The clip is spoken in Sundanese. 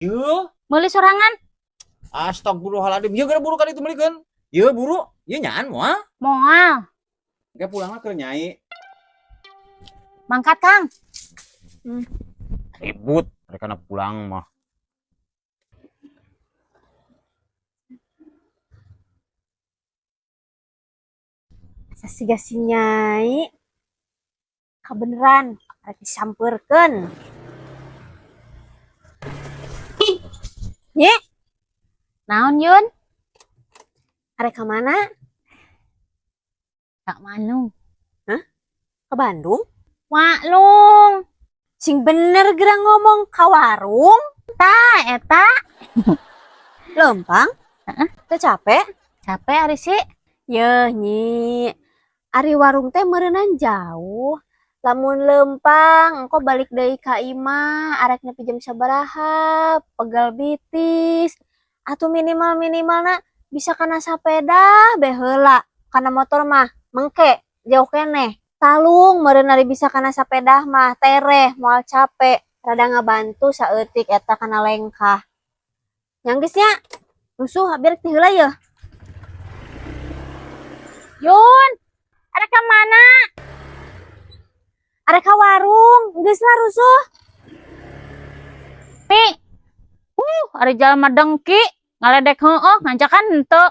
Yeuh. Meuli sorangan. Astagfirullahaladzim. Ieu geura buru ka ditu meulikeun. Ieu buru. Ieu nyaan moal. Moal. Engke pulangna keur Nyai. Mangkat, Kang. Ribut mereka na pulang mah. Asa siga si Nyai. Kabeneran rek disampeurkeun. Nyi, Naon, Yun? Arek ka mana? Ka Bandung. Ke Bandung? Maklum. Sing bener geura ngomong, ka warung. Ah, eta. Lempang? Teu capek? Capek ari sih. Yeuh, Nyi. Ari warung teh meureunan jauh. Lamun lempang, engko balik deui ka imah, arek nepi jam sabaraha, pegal bitis. Atuh minimal-minimalna bisa kana sapeda be heula. Kana motor mah mengke jauh keneh. Talung meureun ari bisa kana sapeda mah tereh moal capek. Rada ngabantu saeutik eta kana lengkah. Nya geus nya. Rusuh, abi rek ti heula yeuh. Yun, arek ka mana? Arek ka warung, geus lah, rusuh. Pi. Ari jalma dengki, ngaledek heueuh, ngancakan henteu.